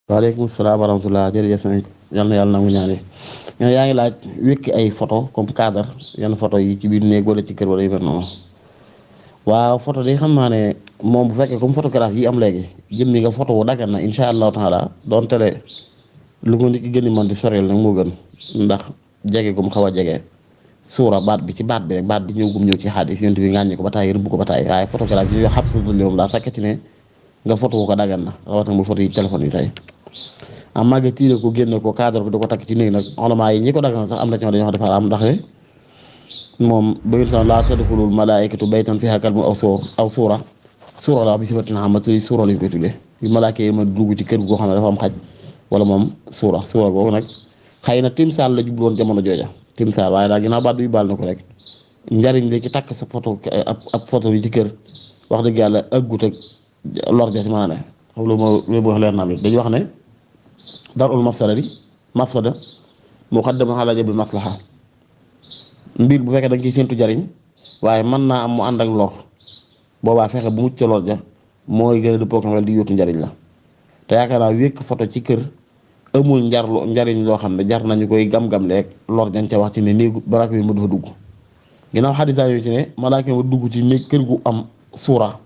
waaleykum salaam wa rahmatulah jërëjëf sëñ yal na yàlla nangu ñaane yaa ngi laaj wékki ay photo comme cadre yenn photo yi ci biir néeg wala ci kër wala yu mel noonu waaw photo de xam naa ne moom bu fekkee comme photographe yi am léegi jëmmi nga photo wu daggan na incha allahu taala doon tele lu ko nit ki gën a mën di soreel nag moo gën ndax jege gum xaw a jege suura baat bi ci baat bi rek baat bi ñëw gum ñëw ci xaadis yonent bi ngàññi ko ba taay rëbb ko ba taay waaye photographe yi ñuy wax xab sa moom daa fekkati ne nga photo wu ko daggan na rawatina bu photo yi téléphone yi tey am màgge tiire ko génne ko cadre bi di ko takk ci néeg nag olamaa yi ñi ko daggan sax am na ci ñoo dañoo wax dafa am ndax moom ba tam laa tadxulul malaaikatu baytan fiihaa kalbun aw suura la bi sifatin amati suura lañ koy tuddee malaaka yi ma dugg ci kër goo xam ne dafa am xaj wala moom suura googu nag xëy na timsaal la jublu woon jamono jooja timsaal waaye daal ginnaaw baat bi baal na ko rek njariñ li ci takk sa photo ab photo yi ci kër wax dëgg yàlla ëggut ak lor ja ci mën a ne xam lu ma wax leer naa dañuy wax ne darul mafsada muqaddamun ala jalbil maslaha mbir bu fekkee da nga ciy séntu jariñ waaye mën naa am mu ànd ak lor boobaa fexe bu mucc ca lor ja mooy gën a dëppoo ko di yóotu njariñ la te yaakaar naa wékk photo ci kër amul njariñ loo xam ne jar nañu koy gam-gam leeg lor dañ ca wax ci ne néegu malaaka bi mu dafa dugg ginnaaw xadisa yooyu ci ne malaaka bi ma dugg ci néeg kër gu am suura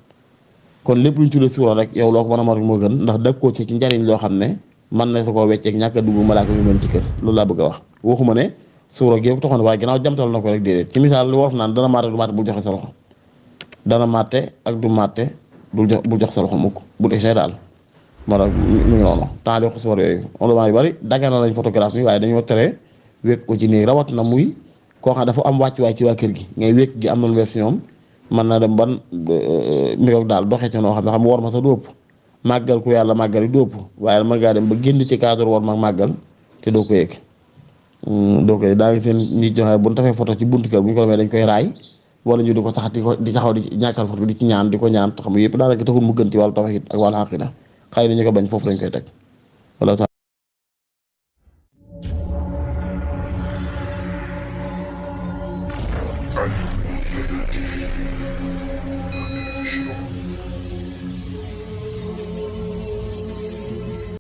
kon lépp lu ñu tuddee suura rek yow loo ko mën a mën moo gën ndax dëkkoo ci njariñ loo xam ne mën na sa koo wecceeg ñàkk a dugg malaaka bi mel ci kër loolu laa bëgg a wax waxuma ne suura gi yëpp taxoon waaye ginnaaw jamtal na ko rek déedéet ci misaal lu wolof naan dana maate du maate bul joxe sa loxo dana matte ak du matte bul jox sa loxo mukk bul essayé daal moo tax mi ngi noonu temps li xoswar yooyu oloment yu bari daggana lañ photographe mi waaye dañoo tere wékk ko ci néeg rawat na muy koo xam dafa am wàccuwaay ci waa kër gi ngay wékk gi am na lu wees ñoom mën na dem ban mi daal doxee ci noo xam ne xam war ma sa du ëpp màggal ku yàlla màggal yi du ëpp waaye mën ngaa dem ba génn ci cadre war mag màggal te doo ko yëg doo koy daa ngi seen nit joxe bu ñu tafee photo ci buntu kër bu ñu ko demee dañ koy raay wala ñu di ko sax di taxaw di ñàkkal photo bi di ci ñaan di ko ñaan te xam nga yëpp daanaka taxul mu gën ci wàllu tawhid ak wàllu aqida xëy na ñu ko bañ foofu lañ koy teg wala Animal Media TV.